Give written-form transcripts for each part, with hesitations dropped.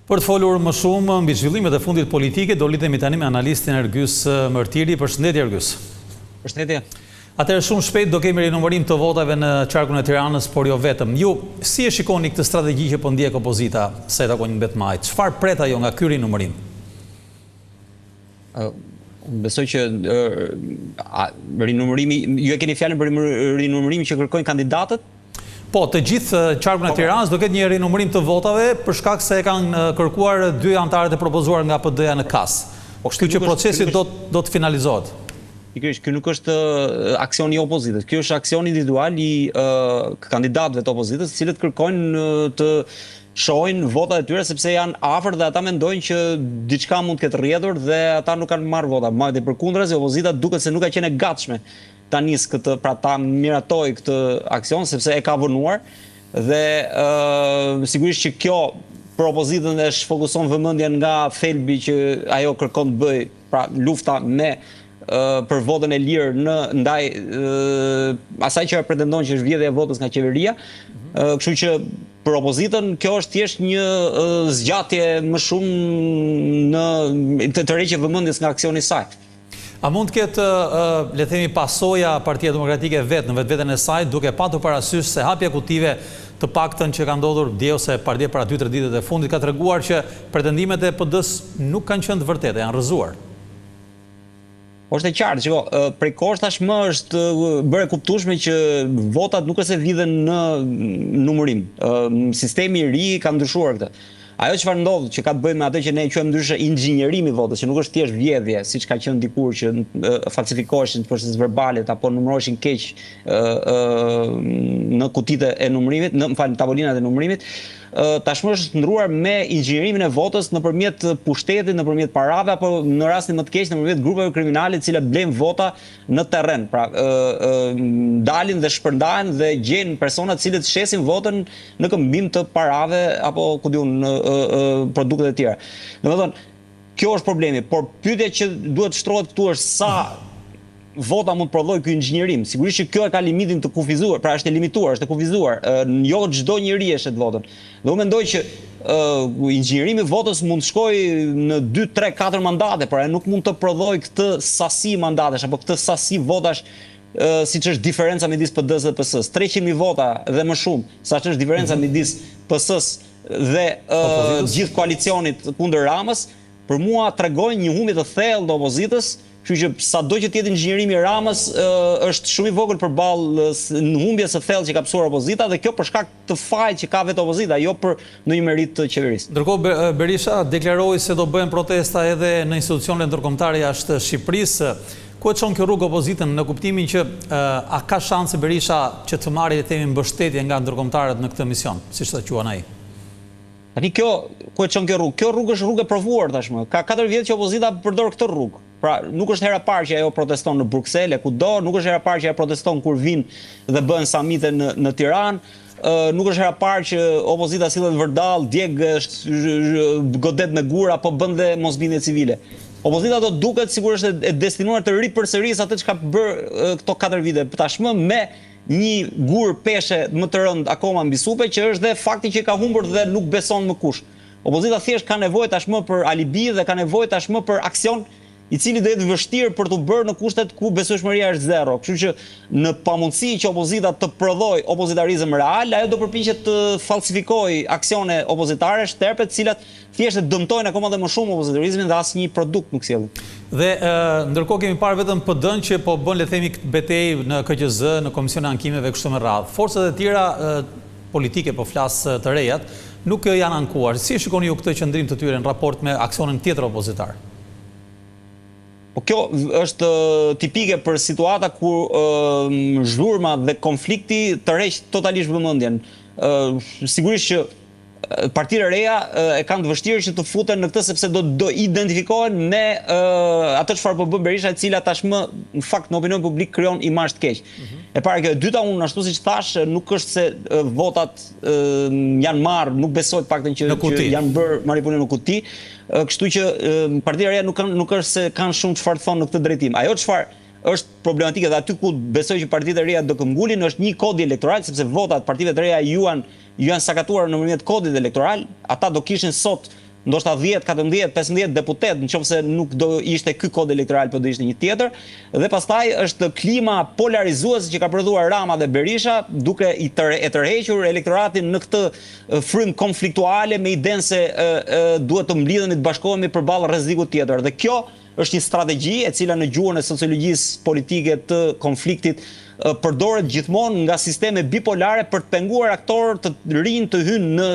Për të folur më shumë mbi zhvillimet e fundit politike, do lidhemi tani me analistin Ergys Mërtiri. Përshëndetje Ergys. Përshëndetje. Atëherë shumë shpejt do kemi rinumërim të votave në qarkun e Tiranës, por jo vetëm. Ju, si e shikoni këtë strategji që po ndjek opozita sa i takon 11 majit? Çfarë pret ajo nga ky rinumërim? Unë besoj që rinumërimi, ju e keni fjalën për rinumërimin që kërkojnë kandidatët? Po, të gjithë qarkun e po, po. Tiranës do ketë një rinumërim të votave për shkak se e kanë kërkuar dy anëtarët e propozuar nga PD-ja në KAS. Po, kështu që procesi do do të finalizohet. Pikërisht, ky nuk është aksion i opozitës, ky është aksion individual i kandidatëve të opozitës, të cilët kërkojnë të shohin votat e tyre sepse janë afër dhe ata mendojnë që diçka mund të ketë rrjedhur dhe ata nuk kanë marrë vota. Madje përkundrazi opozita duket se nuk ka qenë e gatshme ta nisë këtë, pra ta miratojë këtë aksion sepse e ka vonuar dhe ë sigurisht që kjo për opozitën e shfokuson vëmendjen nga thelbi që ajo kërkon të bëjë, pra lufta me për votën e lirë në ndaj asaj që pretendon që është vjedhja e votës nga qeveria. Mhm. Kështu që për opozitën kjo është thjesht një zgjatje më shumë në të tërheqje vëmendjes nga aksioni i saj. A mund të ketë, le të themi, pasoja Partia Demokratike vetë në vetveten e saj, duke patur parasysh se hapja e kutive, të paktën që ka ndodhur dje ose pardje para dy tre ditët e fundit, ka treguar që pretendimet e PD-së nuk kanë qenë të vërteta, janë rrëzuar. Është e qartë, shiko, prej kohësh tashmë është bërë e kuptueshme që votat nuk është se vidhen në numërim. Sistemi i ri ka ndryshuar këtë. Ajo çfarë ndodh, që ka të bëjë me atë që ne e quajmë ndryshe inxhinierimi i votës, që nuk është thjesht vjedhje, siç ka qenë dikur që falsifikoheshin procesverbalet apo numëroheshin keq në kutitë e numërimit, në, më fal, në tavolinat e numërimit, tashmë është shndërruar me inxhinierimin e votës nëpërmjet pushtetit, nëpërmjet parave apo në rastin më të keq nëpërmjet grupeve kriminale të cilat blejnë vota në terren, pra dalin dhe shpërndahen dhe gjejnë persona të cilët shesin votën në këmbim të parave apo ku di unë produktet e tjera. Domethënë, kjo është problemi, por pyetja që duhet të shtrohet këtu është sa vota mund të prodhojë ky inxhinierim. Sigurisht që kjo e ka limitin të kufizuar, pra është e limituar, është e kufizuar. Jo çdo njeri e shet votën. Dhe unë mendoj që inxhinierimi i votës mund të shkojë në 2, 3, 4 mandate, por ajo nuk mund të prodhojë këtë sasi mandatesh apo këtë sasi votash siç është diferenca midis PD-së dhe PS-së. 300.000 vota dhe më shumë, sa është diferenca mhm. midis PS-së dhe gjithë koalicionit kundër Ramës, për mua tregojnë një humbje të thellë të opozitës, kështu që sado që të jetë inxhinierimi i Ramës është shumë i vogël përballë humbjes së thellë që ka pësuar opozita dhe kjo për shkak të fajit që ka vetë opozita, jo për ndonjë meritë të qeverisë. Ndërkohë Berisha deklaroi se do bëhen protesta edhe në institucionet ndërkombëtare jashtë Shqipërisë. Ku e çon kjo rrugë opozitën në kuptimin që a ka shanse Berisha që të marrë le të themi mbështetje nga ndërkombëtarët në këtë mision, siç ta quan ai? Tani kjo, ku e çon kjo rrugë? Kjo rrugë është rrugë e provuar tashmë. Ka 4 vjet që opozita përdor këtë rrugë. Pra, nuk është hera e parë që ajo proteston në Bruksel e kudo, nuk është hera e parë që ajo proteston kur vijnë dhe bëhen samite në në Tiranë, nuk është hera e parë që opozita sillet vërdallë, djeg, godet me gurë apo bën dhe mosbindje civile. Opozita do të duket sikur është e destinuar të ripërsërisë atë çka bërë këto 4 vite tashmë me një gur peshe më të rëndë akoma mbi supe, që është dhe fakti që ka humbur dhe nuk beson më kush. Opozita thjesht ka nevojë tashmë për alibi dhe ka nevojë tashmë për aksion i cili do jetë vështirë për t'u bërë në kushtet ku besueshmëria është zero. Kështu që në pamundësi që opozita të prodhojë opozitarizëm real, ajo do përpiqet të falsifikojë aksione opozitare, shterpe, të cilat thjesht e dëmtojnë akoma dhe më shumë opozitarizmin dhe asnjë produkt nuk sjellin. Dhe ndërkohë kemi parë vetëm PD-në që po bën le të themi këtë betejë në KQZ, në Komisionin e Ankimeve e kështu me radhë. Forcat e tjera politike, po flas të rejat, nuk janë ankuar. Si e shikoni ju këtë qëndrim të tyre në raport me aksionin tjetër opozitar? Po kjo është tipike për situata ku zhurma dhe konflikti tërheq totalisht vëmendjen. Sigurisht që Partitë e reja e kanë të vështirë që të futen në këtë sepse do do identifikohen me atë çfarë po bën Berisha e cila tashmë në fakt në opinion publik krijon imazh të keq. Mm -hmm. E para kjo, e dyta unë ashtu siç thashë, nuk është se votat janë marrë, nuk besoj të paktën që, që janë bërë manipulim në kuti. Kështu që partitë e reja nuk kanë nuk është se kanë shumë çfarë thonë në këtë drejtim. Ajo çfarë është problematike dhe aty ku besoj që partitë e reja do këmbgulin është një kodi elektoral sepse votat partive të reja ju janë ju janë sakatuar nëpërmjet kodit elektoral, ata do kishin sot ndoshta 10, 14, 15 deputetë, në qoftë se nuk do ishte ky kod elektoral, po do ishte një tjetër. Dhe pastaj është klima polarizuese që ka prodhuar Rama dhe Berisha, duke i tër, e tërhequr elektoratin në këtë frymë konfliktuale me idenë se e, e, duhet të mblidhemi të bashkohemi përballë rrezikut tjetër. Dhe kjo është një strategji e cila në gjuhën e sociologjisë politike të konfliktit përdoret gjithmonë nga sisteme bipolare për të penguar aktorë të rinj të hyjnë në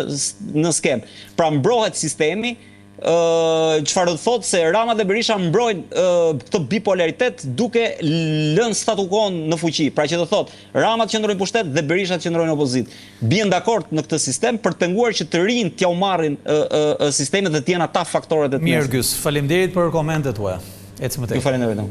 në skemë. Pra mbrohet sistemi, çfarë do të thotë se Rama dhe Berisha mbrojnë këtë bipolaritet duke lënë statu quo në fuqi. Pra që do të thotë Rama të qëndrojë në pushtet dhe Berisha të qëndrojë në opozitë. Bien dakord në këtë sistem për të penguar që të rinjtë t'jua marrin sistemet dhe të jenë ata faktorët e të Mirë Ergys, faleminderit për komentet tuaja. Ecim më tej. Ju falenderoj.